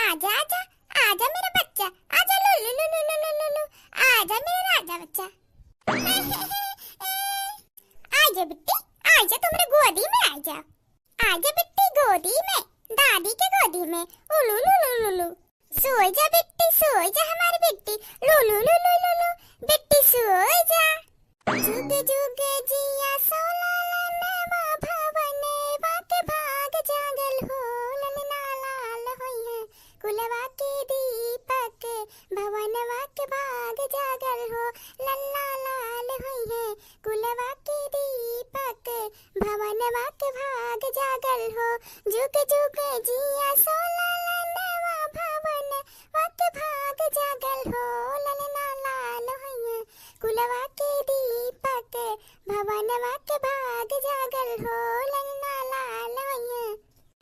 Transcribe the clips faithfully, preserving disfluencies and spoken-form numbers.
आजा, आजा, आजा मेरा बच्चा, आजा लुलु, लुलु, लुलु, लुलु, आजा मेरा राजा बच्चा। आजा बिट्टी, आजा तुम्हारे गोदी में आजा। आजा बिट्टी गोदी में, दादी के गोदी में, उलु, लुलु, लुलु। सोई जा बिट्टी, सोई जा हमारी बिट्टी, लुलु, लुलु, लुलु, बिट्टी सोई जा। जुग जुग जिया सोला ललनवा, भवनवा के भाग जागल हो, ललना लाल होई है कुलवा के दीपक, भवनवा के भाग जागल हो, ललना लाल होई है कुलवा के दीपक, भवनवा के भाग जागल हो। जुग जुग जिया सोला ललनवा, भवनवा के भाग जागल हो, ललना लाल होई है कुलवा के दीपक, भवनवा के भाग जागल हो, ललना लाल होई है।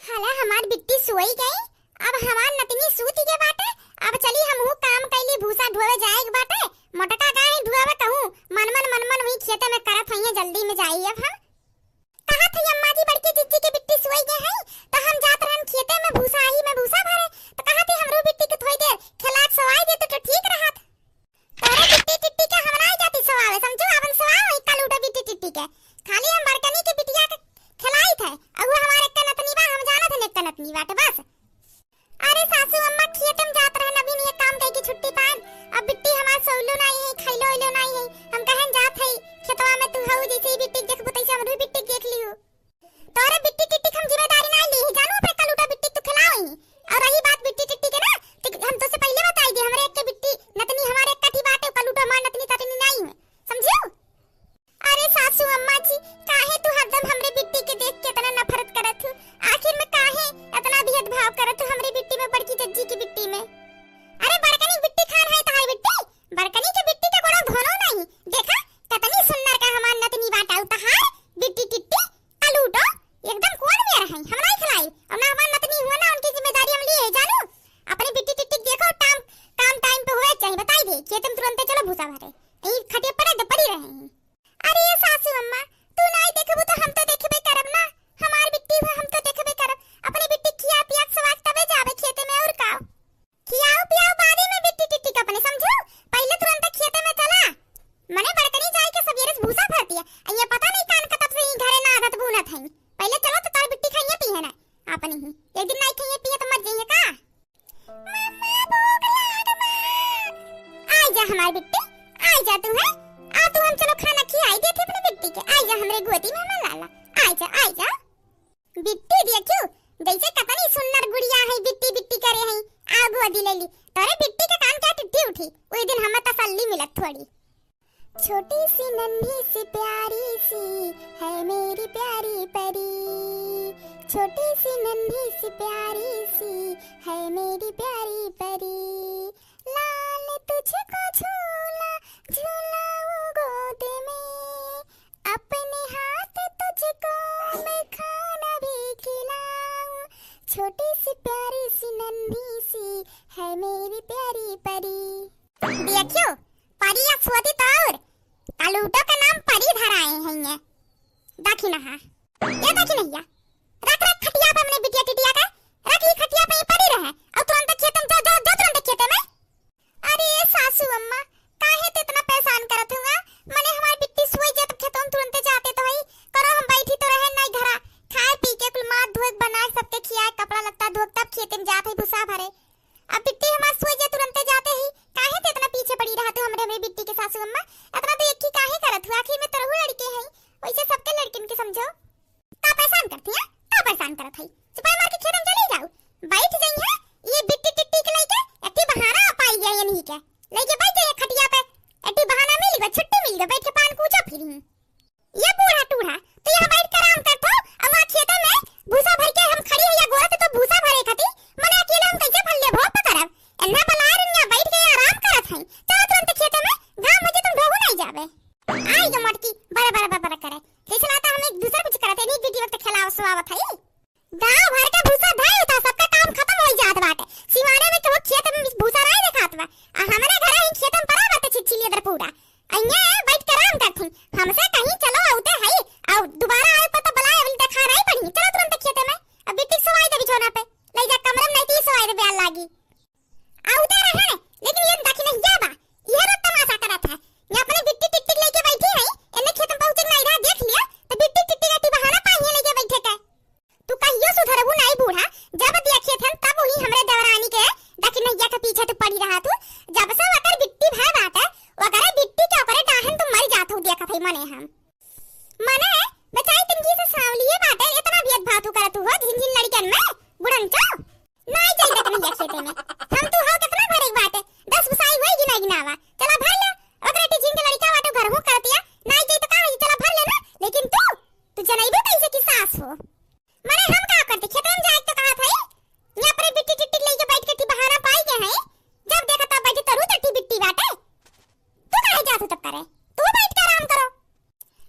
हाला हमार बिट्टी सोई गई, अब हमार नतनी सूती के बाटे। अब चली हमहू काम कैली, भूसा ढोवे जाए के बाटे। मोटका गाय ढुआवे कहूँ, मन मन मन मन हुई खेते में करत हइये, जल्दी में जाई अब हम। कहा थी अम्मा जी बड़की जिज्जी के बिट्टी सोई गए हैं, तो हम जात रहन खेते में भूसा आही में भूसा भरे, तो कहा थी हमरू बिट्टी के थोड़ी देर खिला के सोवाई दे तो, तो ठीक रहत। तोरे बिट्टी टिट्टी के हम नाई जाती सवावे, समझो, आपन सवाओ ई कलूटा बिट्टी टिट्टी के। खाली हम बड़कनी के बिटिया के खिलाई थे, और वो हमारे एक नतनी बा, हम जानत हन एक नतनी बाटे बस। अरे सासू अम्मा, खेत में जात रहन, अभी नहीं काम कई के छुट्टी पान। अब बिट्टी हमार सोइलो नाई है, खैलो ओइलो नाई है। हम कहन जात है खेतवा में, तू हऊ जैसे ही बिट्टी के देखबू तैसे हमरू बिट्टी के देख लियो। तोरे बिट्टी टिट्टी के हम जिम्मेदारी ना ली ही, जानू, अपने कलूटा बिट्टी तू खिलाओ ही। और रही बात बिट्टी टिट्टी के ना, तो हम तो से पहले बताई दे, हमरे एक के बिट्टी नतनी हमारे एक कठी बाटे, कलूटा हमार नतनी ततनी नहीं है, समझियो? अरे सासू अम्मा जी, काहे तू हरदम हमरे बिट्टी के देख के इतना नफरत करत हो? आखिर में काहे इतना भेदभाव करत हो हमरे बिट्टी में बड़की जज्जी की बिट्टी में? अरे बड़कनी बिट्टी खान है तहार बिट्टी, बड़कनी के बिट्टी के कोनो धोनो नहीं। देखा, कतनी सुन्नर का हमार नतनी बाटा, उ तहार बिट्टी टिट्टी कलूटो, एकदम कौन मेर है, हम नहीं खिलाई। और ना हमार नतनी हुआ ना उनकी जिम्मेदारी हम लिए है, जानू। अपनी बिट्टी टिट्टी के देखो, टाम-, काम टाइम पे हुए चाहे बताई दे, खेत में तुरंते चलो भूसा भरे। यही खटिया पड़े तो पड़ी रहे हैं। अरे ये सासू अम्मा, तू नहीं देखबू तो हम तो देखबे करब ना। हमार बिट्टी हुआ हम तो देखबे करब। अपनी बिट्टी खिया पिया के सवाद तबे जाबे खेते में और का। खियाऊ पियाऊ बादे में बिट्टी टिट्टी के अपने समझू, पहले तुरंत खेते में चला। मने बड़कनी जाए के सबेरे से भूसा भरती है, आ ये पता नहीं कान कतब से ही घरे ना आदत बूनत है। पहले चलो तो तार बिट्टी खाइए पी है ना, अपनी ही एक दिन नहीं खाइए पिए तो मर जाइए का। मम्मा भूख लाग बा। आई जा हमार बिट्टी, आई जा तू है, आ तू हम चलो खाना खियाई देते अपने बिट्टी के, आई जा हमरे गोदी में हमार लाला, आई जा, आई जा। बिट्टी देखियो, जैसे कतनी सुन्नर गुड़िया है, बिट्टी बिट्टी करे है, आ गोदी ले ली। तोरे बिट्टी के कान क्या टिट्टी उठी, वही दिन हमें तसल्ली मिलत थोड़ी। छोटी सी नन्ही सी प्यारी सी है मेरी प्यारी परी, छोटी सी नन्ही सी प्यारी सी है मेरी प्यारी परी। लाल तुझको झूला झुलाऊं गोद में, अपने हाथ तुझको मैं खाना भी खिलाऊं, छोटी सी प्यारी सी नन्ही सी है मेरी प्यारी परी। देखियो, परी या सोती तो और कलूटो के नाम परी धराए हैं ये। देखी ना, हाँ, ये देखी नहीं या। रख, रख खटिया पे अपने बिटिया टिटिया के, रख ही खटिया पे ही पड़ी रहे। और तुरंत खेते में, जो, जो, जो तुरंत खेते में। अरे सासू अम्मा, काहे ते इतना परेशान करत हुआ? मने हमार बिट्टी सोई जात खेतों तुरंते जाते तो हई, करो हम बैठी तो रहे नहीं घरा, खाए पी के कुल माथ धोए बना के सबके खियाए, कपड़ा लत्ता धोए, तब खेते में जात है भूसा भरे। अब बिट्टी हमार सोई जे तुरंते जाते ही, काहे ते इतना पीछे पड़ी रहा तू हमरे, हमरे बिट्टी के सासू अम्मा? इतना तो एक ही काहे करत हुआ, आखिर में तोरहु लड़के हैं, वैसे सबके लड़किन के समझो। का परेशान करती है? का परेशान करत है? चुपाई मार के खेतम चली जाऊ। बैठ जाई है, ये बिट्टी टिट्टी के लेके एती बहाना पाई गया ये नहीं के। लेके बैठ जाइए खटिया पे, एती बहाना मिल गया, छुट्टी मिल गया, बैठ के पान कूचा फिरी। ये बूढ़ा टूढ़ा, तो यहाँ बैठ के आराम करत हो, और वहाँ खेते में भूसा भर के हम खड़ी है, या गोरत तो भूसा भरे खाती, मने अकेले हम कैसे भर लेबो पकड़ब? एन्ना बलाय रनिया बैठ के आराम करत है, चलो तुरंत खेते में, घाम हो जे तुम ढोहू नहीं जावे। आई जो मटकी, बड़ा, बड़ा, बड़ा, बड़ा करे, जैसे लागता हम एक दूसर कुछ करत है, नहीं दीदी वक्त खिलाव सुआवत है। गाँव भर के भूसा धइल था, सबका काम खतम होइ जात बाटे। सिवाने में केहू खेत में भूसा नाहीं देखात बा। आ हमरे घरे ही खेत में पड़ा बाटे छिछिलियदर पूरा। अइया बैठ के आराम करथिन। हमसे कहीं चलो अउते हई, अउ दुबारा आए पर तो बलाए अबले देखा नाहीं पड़ी। चलो तुरंत खेते में। अब बिट्टी सोवाई दे बिछौना पे। लइ जा कमरे में नाहीं तो सोवाई दे बयान लागी। का रहे रे? लेकिन ये दखिनहिया बा, इहे रोज तमाशा करत है। ये अपने बिट्टी टिकटिक लेके बैठी है, एने खेत में पहुँचे के नाई रहा, देख लिया, तो बिट्टी टिकटिक अटी बहाना पाई है लेके बैठे के। तू कहियो सुधरबू नाई बूढ़ा, जब देखिए थन तब वही हमरे देवरानी के दखिनहिया के पीछे तू पड़ी रहा तू। जब से ओकर बिट्टी भय बाटे, ओकरे बिट्टी के ओकरे डाहन तू मर जात हो, देखत है मने हम। मने, बेचारी तनकी से सांवलिए बाटे, इतना भेदभाव तू करत हो झिन झिन लड़िकन में, बुढ़नचो। नाई जाई दखिनहिया खेते में। हम तू हव कितना भरे के बाटे, दस बुसाई होई गिना गिनावा। चला भर ले, ओकरे टीचिंग के लड़िका बाटे भरहू करतिया, नाई जाई तो का होई, चला भर ले ना। लेकिन तू, तू जनइबे कैसे की सास हो। मने हम का करते, खेते में जाए तो कहा था, ये अपने बिट्टी टिट्टी लेके बैठ के टी बहाना पाई के है, जब देखा तब बैठे तरू तट्टी बिट्टी बाटे। तू काहे जात हो तब करे, तू बैठ के आराम करो।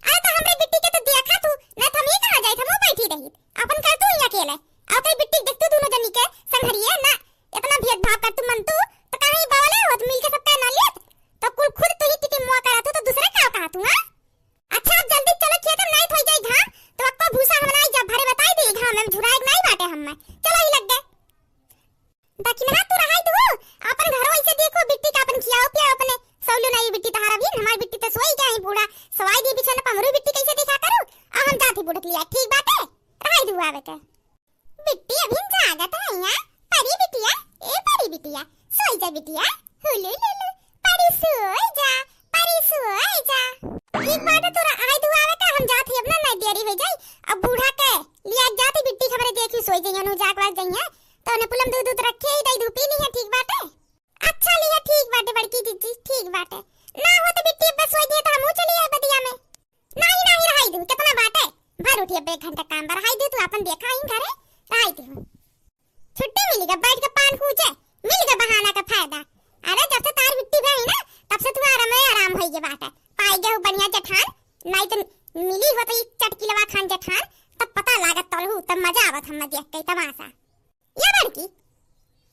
अरे तो हमरे बिट्टी के तो देखा तू, ना तो हम ही कहाँ जाइत, हम बैठी रही। अपन कर तू ही अकेले। और कई बिट्टी देख तू दोनों जनी के संघरिए ना, इतना भेदभाव कर तू मन तू, तो कहीं बवले होत मिल के सबका ना लेत, तो कुल खुद तू ही टिटी मुआ करा तू, तो दूसरे का कहा तू, हाँ? अच्छा अब जल्दी चलो खेत में, नाई तो हो जाई घाम, तो अक्को भूसा हम नाई जब भरे बताई दे घाम में झुराए के नाई बाटे हम में। चलो ही लग गए। दखिनहा तू रहाई दू, अपन घरो ऐसे देखो, बिट्टी का अपन खियाओ पियाओ अपने। सौलू नहीं बिट्टी तहारा भी, हमार बिट्टी तो सोई गया है बूढ़ा, सवाई दी बिछौना पर हमरू बिट्टी कैसे देखा करू? आ हम जाती बुढ़त लिया, ठीक बाटे, रहाई दू आवे के। बिट्टी अभी जागत है यहाँ, परी बिटिया, ए परी बिटिया, सोई जा बिटिया, हुलू लुलू, परी सोई जा, परी सोई जा। ठीक बाटे तोरा आई दू आवे के, हम जाती अब ना, नहीं देरी हो जाई, अब बूढ़ा के लिया जाती बिट्टी खबरे देखी सोई जाइए, नु जाग वाग जाइए, तो ने पुलम दूध दूध रखे ही दई धूपी नहीं है, ठीक बाटे। अच्छा लिया, ठीक बाटे बड़की जीजी, ठीक बाटे। ना हो तो बिट्टी बस सोई दिए तो हमहू चली आए बदिया में। नाही, नाही, रहाई दू, कितना बाटे? भर उठी अब एक घंटा काम बा, रहाई दू, तू अपन देखा ही घरे, रहाई दू। छुट्टी मिली गा, बैठ के पान कूचे, मिल गा बहाना का फायदा। अरे जब से तार बिट्टी भई ना, तब से तू आराम में आराम होई गे बाटे। पाई गे हो बढ़िया जेठान, नाही तो मिली हो तो ई चटकिलवा खान जेठान, तब पता लागत तोलहू, तब मजा आवत हम्मे देख के तमाशा। ये बड़की,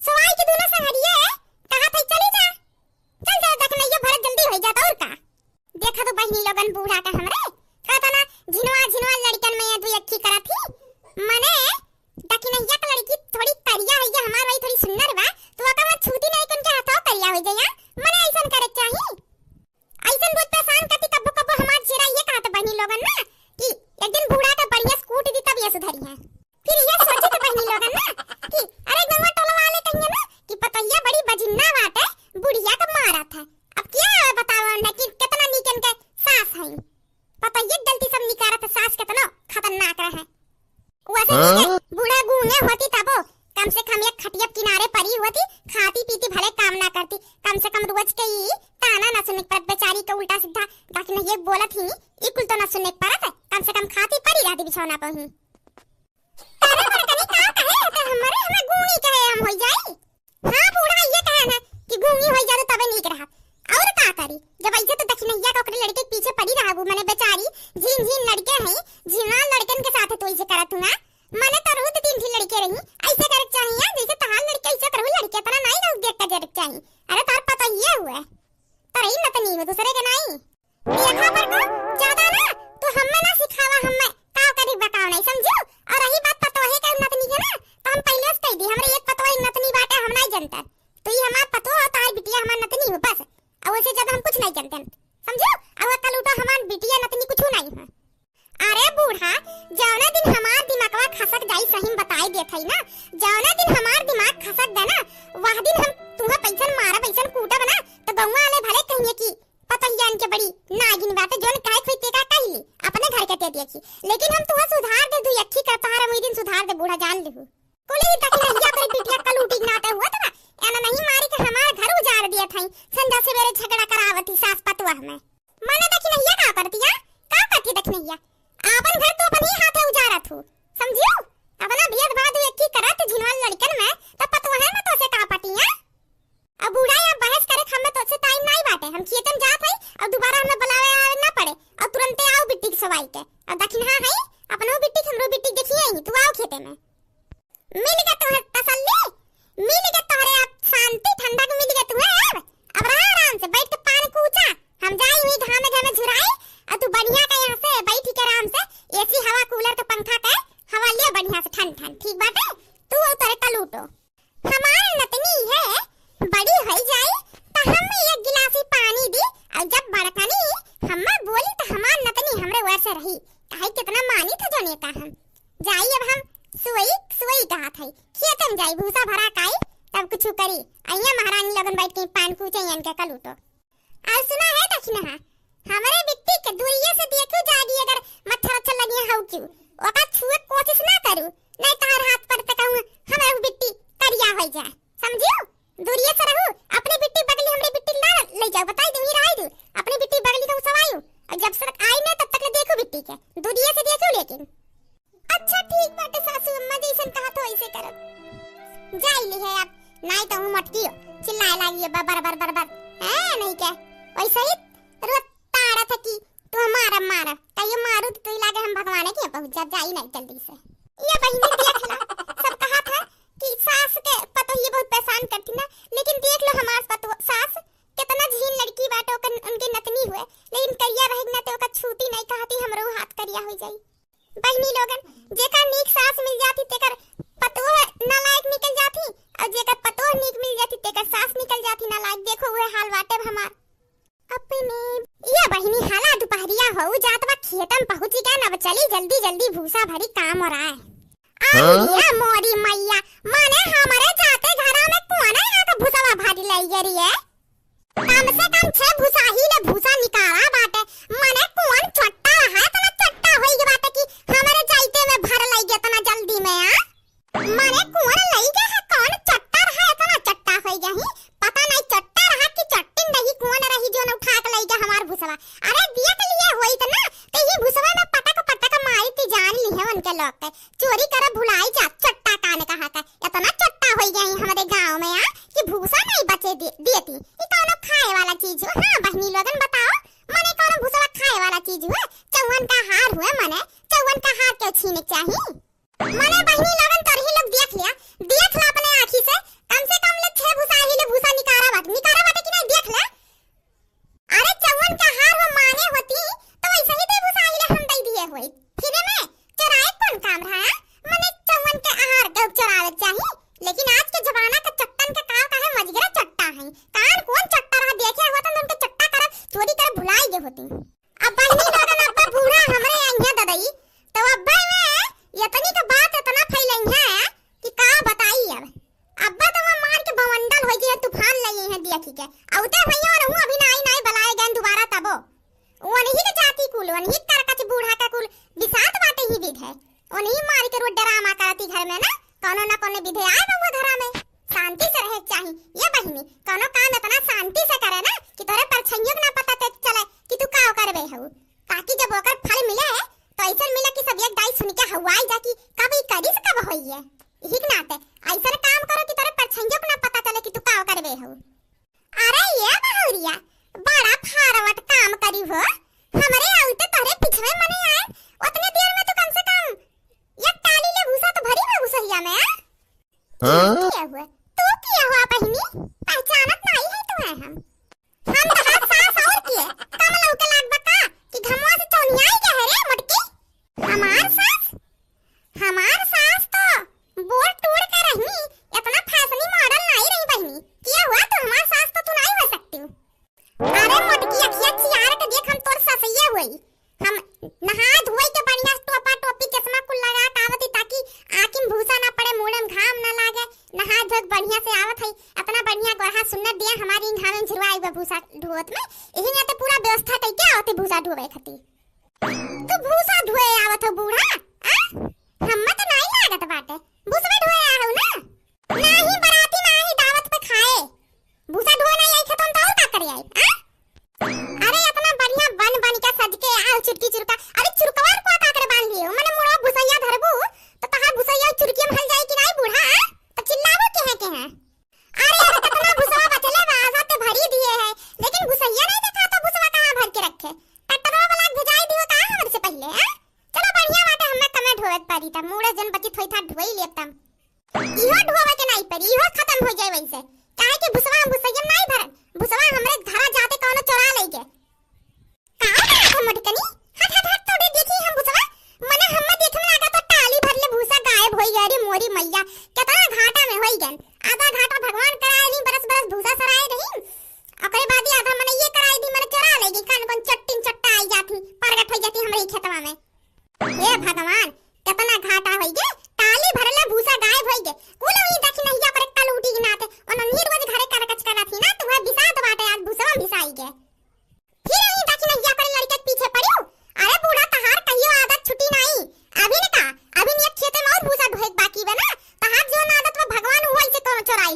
सवाई के दोनों संगरिये कहा थे चली जा। चल जा, देख नैया भरत जल्दी होई जात और का। देखा तो बहिनी लोगन बूढ़ा का हमरे, कहता ना झिनवा झिनवा लड़कन में ये दुई अक्खी करत ही। मने दखिनहिया के लड़की थोड़ी करिया है, ये हमार वही थोड़ी सुंदर बा, तो ओकर में छूती नहीं, कौन के हाथों करिया हो जाए, मने ऐसन करे के चाही। ऐसन रोज परेशान करती, कब्बो कब्बो हमार चेहरा ये कहत बहिनी लोगन ना कि एक दिन बूढ़ा के बढ़िया से कूट दी तब ये सुधरी है। फिर ये सोची तो बहिनी लोगन ना कि अरे गंगा टोला वाले कहिए ना कि पतोहिया बड़ी बजिन्ना बाटे, बुढ़िया के मारत है। अब क्या आवे बतावा उन्हें कि कितना नीकन के सास है। पतोहिया गलती सब निकारत है, सास कितना खतरनाक रहे। वैसे हाँ? ठीक है, बूढ़ा गूंगे होती तबो कम से कम एक खटिया किनारे परी होती, खाती पीती भले काम ना करती, कम से कम रोज के ई ताना ना सुने के पड़त बेचारी के उल्टा सीधा, ताकि नहीं ये बोलत ही, ई कुल तो ना सुने के पड़त, कम से कम खाती परी रहती बिछौना पर ही। अरे बड़कनी का कहे, तो हमरे हमें गूंगी कहे हम होई जाई। हाँ, बूढ़ा ये कहे ना कि गूंगी होई जाए तो तबे नीक रहा। और का करी, जब ऐसे तो दखिनहिया का ओकरे लड़के के पीछे पड़ी रहबू, मने बेचारी झीन झीन लड़के हैं, झीना लड़कन के साथ तो ऐसे करत हुआ। मने तो रहू तो तीन झीन लड़के रही, ऐसे करे के चाहिए, जैसे तहार लड़के ऐसे करहु लड़के, इतना नहीं रहू देख के जरे के चाहिए। अरे तार पता ये हुआ, तार ही नतनी हो दूसरे के नहीं। देखा बड़को, ज्यादा ना तू हम्मे ना सिखावा, हम्मे का करी बताओ नहीं, समझू? और रही बात पतोहे के नतनी के ना, तो हम पहले से कह दी, हमरे एक पतोह एक नतनी बाटे, हम नहीं जनते। तो ये हमार पतोह और तार बिटिया हमार नतनी हो बस, और वैसे ज्यादा हम कुछ नहीं जनते, समझू? और कल उठो हमार बिटिया नतनी कुछ नहीं है। अरे बूढ़ा, जौना दिन हमार दिमागवा खसक जाई, सही में बताई देत हई ना, जौना दिन हमार दिमाग खसक गए ना, वह दिन हम तुहा पैसन मारब, ऐसन कूटब ना, तो गौवा वाले भले कहिए कि पतोहिया इनके बड़ी नागिन बाटे, जौन काहे खोई तेका कह ली, अपने घर के ते देखी। लेकिन हम तुहा सुधार दे, दुई अक्खी कर तोहार हम वही दिन सुधार दे, बूढ़ा जान लेहू। कुली दखिनहिया ओकरी बिटिया कलूटी नाते हुआ था, एना नहीं मारी के हमार घर उजाड़ दिया था, संझा पकाई, तब कुछ करी। अइया महारानी लोगन बैठ के पान कूचे इनके कलूटो। और सुना है दखिनहा, हमरे बिट्टी के दूरिये से देखू जागी, अगर मच्छर उच्छर लगी हउ क्यों, ओका छुए कोशिश ना करू, नहीं तोहर हाथ पर तक कहूँ हमरे बिट्टी करिया हो जाए, समझियो? दूरिये से रहू, अपनी बिट्टी बगली हमरे बिट्टी ना ले जाओ, बताई दूँ, रही दू, अपनी बिट्टी बगली का उछवायू, और जब तक आई ना तब तक ले देखू बिट्टी के, दूरिये से देखू लेकिन। अच्छा ठीक बाटे सासू अम्मा, जैसन कहत हो वैसे करब। जाई ली है अब, नाई तो हूँ मटकियो चिल्लाए लागी है बर बर बर बर। हैं नहीं के, वैसे ही रोता रहा था कि तू मार मार, कहियो मारू तो तू लागे हम भगवान के पहुँच जा, जाई नहीं जल्दी से। ये बहिनी देख ला, सब कहा था कि सास के पतोहिए बहुत परेशान करती ना, लेकिन देख लो हमार पतो सास कितना झीन लड़की बाटे, ओकर उनके नतनी हुए, लेकिन करिया रहेगी ना तो ओकर छूटी नहीं कहती, हमरो हाथ करिया हो जाई। बहिनी लोगन, जेकर नीक सास मिल जाती, तेकर पतोह नालायक निकल जाती, और जेकर पतोह नीक मिल जाती, तेकर सास निकल जाती नालायक। देखो, उहे हाल बाटे अब हमार। अपने ये बहिनी हाला दुपहरिया हो जात बा, खेतन पहुँची गए, अब चली जल्दी जल्दी भूसा भरी काम और आए। हाँ? ये मोरी मैया, माने हमरे जाते घरा में कौन है यहाँ का भूसवा भारी लाई गई है? कम से कम छह भुसाही ले भूसा निकाला बाटे। मने कौन चट्टा रहा, इतना चट्टा होई गया बाटे कि हमरे जाइते में भर लई गया इतना जल्दी में, आ? मने कौन लई गया है, कौन चट्टा रहा, इतना चट्टा होई गया ही? पता नहीं चट्टा रहा कि चट्टिन रही, कौन रही जो न उठा के लई गया हमार भूसवा। अरे दिया के लिए होई इतना, ते ही भूसवा में पटक पटक मारी ती जान ली है उनके लोग के। चोरी करे भुलाई जा, चट्टा काने कहा था। इतना चट्टा होई गया ही हमरे गाँव में, आ? कि भूसा नहीं बचे दे-, देती। ई कौनो खाए वाला चीज हो? हाँ, बहिनी लोगन बताओ, मने कौनो भूसवा खाए वाला चीज हुए? चौवन का हार हुए, मने चौवन का हार के छीने चाही? मने बहिनी लोगन तोरही लोग देख लिया, देख ला अपने आँखी से, कम से कम ले छह भूसा ही ले भूसा निकारा बाटे, निकारा बाटे कि नहीं देख ले। अरे चौवन का हार हो मांगे होती, तो वैसे ही दे भूसा ही ले हम दे दिए होई। फिर में चोराए कौन काम रहा? मने चौवन के आहार के चोरावे चाही, लेकिन आज के जमाना के चट्टन के काव काहे मजगरा चट्टा है। कान कौन चट्टा रहा देखे हुआ तो उनके चट्टा कर चोरी कर भुलाई गए होती। अब बहिनी लोगन अब्बा बूढ़ा हमरे अइहें ददई, तो अब्बा में यतनी के बात इतना फैलई है कि का बताई अब। अब्बा तो वहाँ मार के बवंडल होई गए, तूफान लई है देखी के। अउते भैया रहू अभी नाई नाई बलाए गए दोबारा तबो। वनही के जाति कुल, वनही के करकच बूढ़ा का कुल बिसात बाटे ही विध है। वनही मार के रोज डरामा करती घर में ना, कौनो ना कौनो विधे आए बउआ घरा में। शांति से रहे के चाही। ये बहिनी, कौनो काम इतना शांति से करे ना कि तोरे परछाइयों के ना पता ते चले कि तू का करबे हऊ। ताकि जब ओकर फल मिले, तो ऐसन मिले कि सब एक दाई सुन के हवाई जा कि कब ई करिस कब होई है। यही के नाते ऐसन काम करो कि तोरे परछाइयों के ना पता चले कि तू का करबे हऊ। अरे ये बहुरिया, बड़ा फारवट काम करी हो। हमरे आउते तोहरे पिछवे मने आए, उतने देर में तू कम से कम एक टाली ले भूसा तो भरी बा भूसहिया में, आ? हाँ? किया हुआ? तू किया हुआ बहिनी? पहचानत नाई है तुम्हें हम। हम तहार सास और किए, कम लौके लाग बा का कि घमवा से चौनियाई गए है रे मोटकी? हमार सास? हमार सास तो बोर टूर के रही, इतना फैशनी मॉडल नहीं रही बहिनी। किया हुआ तो हमार सास तो तू नहीं हो सकती। अरे मोटकी अखिया चियार के देख, हम तोर ससैया हुई। हम नहा धोई के बढ़िया टोपा टोपी चश्मा कुल लगा के आवत ही ताकि आँखी में भूसा ना पड़े, मूड़े में घाम ना लागे। नहा धो के बढ़िया से आवत है, इतना बढ़िया गोरहा सुन्नत दिया हमारी घाम में झुरवाई बा भूसा ढोत में। यही नाते पूरा व्यवस्था कइके आवत है भूसा ढोवे खातिर। तू भूसा ढोए आवत हो बूढ़ा, आ? हम्मे तो नाई लागत बाटे। भूसवे ढोए आहू ना? नाही बराती, नाही दावत पे खाए। भूसा ढोए नाई आई खेतन तो और का करे आई, आ? अरे इतना बढ़िया बन बन के सज के आओ चुटकी चुरका। अरे चुरकवा को का करे बांध लियो? मने मुड़ा भूसैया धरबू तो तहार भूसैया चुरकिया में हल जाए कि नाई बूढ़ा, आ? तो चिल्लाबो के है के है? अरे, अरे, कितना भुसवा बचले बा, आधा ते भरी दिए है, लेकिन भुसैया नहीं देखा तो भुसवा कहाँ भर के रखे? ट्रैक्टरवा वाला के भेजाई दियो का हमरे से पहले, हैं? चलो बढ़िया बात है, हमें कमे ढोवे के पड़ी, तब मूड़े जन बचित होई था ढोई लेब तब। इहो ढोवे के नहीं पड़ी, इहो खत्म हो जाए वैसे, काहे कि भुसवा हम भुसैया में नहीं भरन, भुसवा हमरे घरा जाते कौनो चोरा ले गए। का बात है मोटकनी? हट, हट, हट, तोरे देखी हम भुसवा। मने हम्मे देखे में लागा तो टाली भर ले भूसा गायब होई गए रे मोरी मैया। केतना घाटा में होई गन। आधा घाटा भगवान कराए रही, बरस बरस भूसा सराए रही। ओकरे बाद ही आधा मने ये कराई दी, मने चोरा लेगी। कान कौन चट्टिन चट्टा आई जाती, परगट होई जाती हमरे ही खेतवा में। हे भगवान, केतना घाटा होई गे। टाली भर ले भूसा गायब होई गे। कुल वही देखी नहीं ओकरे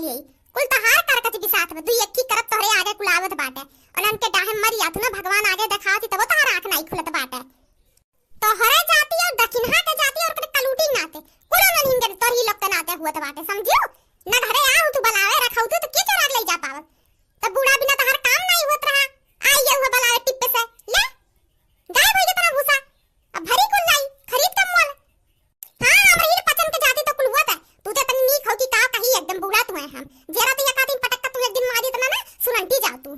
यही कुल तहार करकच बिसात बा, दुई एक्की करत तोहरे आगे कुल आवत बाटे। अउर हमके डाहे मर जातू ना, भगवान आगे देखावती तबो तहार आँख नाई खुलत बाटे। तोहरे जाति अउर दखिनहा के जाति अउर ओकरे कलूटी नाते कुल ननहिन के तोहरी लोग के नाते हुअत बाटे, समझियो? ना घरे आहू तू बलावे रखउतू तो के चोरा के लइ जा पावत? तब बूढ़ा बिना तहार काम नाई हुअत रहा, आई ये हुआ बलावे टिप्पे से, ले गायब होइ गया तोरा भूसा। अब भरी कुल लाई, खरीद के मोल। हाँ, हमरे ही पचन के जाति तो कुल हुआ था। तू तो तनी नीक हो कि का कही, एकदम बूढ़ा तू है हम। जेरा तो एक आदमी पटक के तू एक दिन मारी इतना ना, सुनंटी जाओ तू।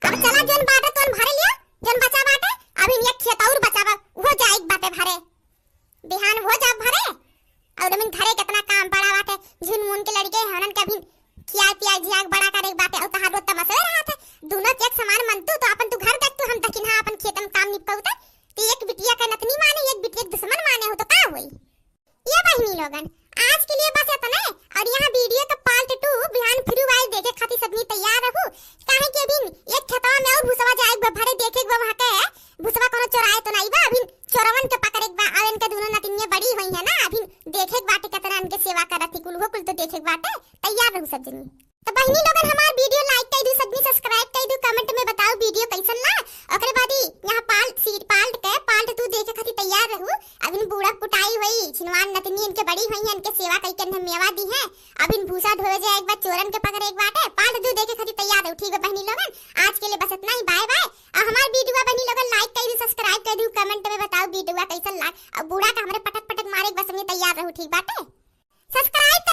अब चला जोन बाटे तोन भरे लिया, जोन बचा बाटे, अभी एक खेत अउर बचा बा, उहो जाइक बाटे भरे। बिहान हो जा भरे, अउर अभी घरे केतना काम पड़ा बाटे, झुनमुन के लड़के हनन के अभी खिया पिया झियाक बड़ा करे के बाटे, अउर तहार रोज तमसवे रहत है। दुनो के एक समान मनतू तो आपन तू घर देख तू, हम दखिनहा आपन खेत में काम निपटउते। ती एक बिटिया के नतनी माने, एक बिटिया के दुश्मन माने हो तो का होई? ये बहिनी लोगन, आज के लिए बस इतना है, अउर यहाँ video का part two बिहान फिर आए देखे खातिर सबनी तैयार रहू, काहे कि अभी एक खेतवा में अउर भूसवा जाए बा भरे देखे बा वहाँ के भूसवा कोनो चोराए तो नाई बा, अभी चोरवन के पकड़े के बा, अउर इनके दुनो नतिनिया बड़ी होई है ना, अभी देखे के बाटे केतना इनके सेवा करत ही कुल, उहो कुल तो देखे के बाटे, तैयार रहू सब जनी। तो बहिनी लोगन हमार video like कइ दू, सबनी subscribe कइ दू, comment में बताओ video कैसन ला। ओकरे बाद ही यहाँ part, सीट part के part two देखे खातिर तैयार रहू। अभी बूढ़ा कुटाई होई, छिनवान नतनी इनके बड़ी होई है, इनके सेवा कइ के इन्हें मेवा दी है। अभी भूसा ढोवे जाए एक बार चोरन के पकड़े एक बाटे, part two देखे खातिर तैयार रहू। ठीक है बहिनी लोगन, आज के लिए बस इतना ही, bye bye। अउर हमार video बहिनी लोगन like कइ दू, subscribe कइ दू, comment में बताओ video कैसन ला। अउर बूढ़ा का हमरे पटक पटक मारे एक बार सबनी तैयार रहू, ठीक बाटे? Subscribe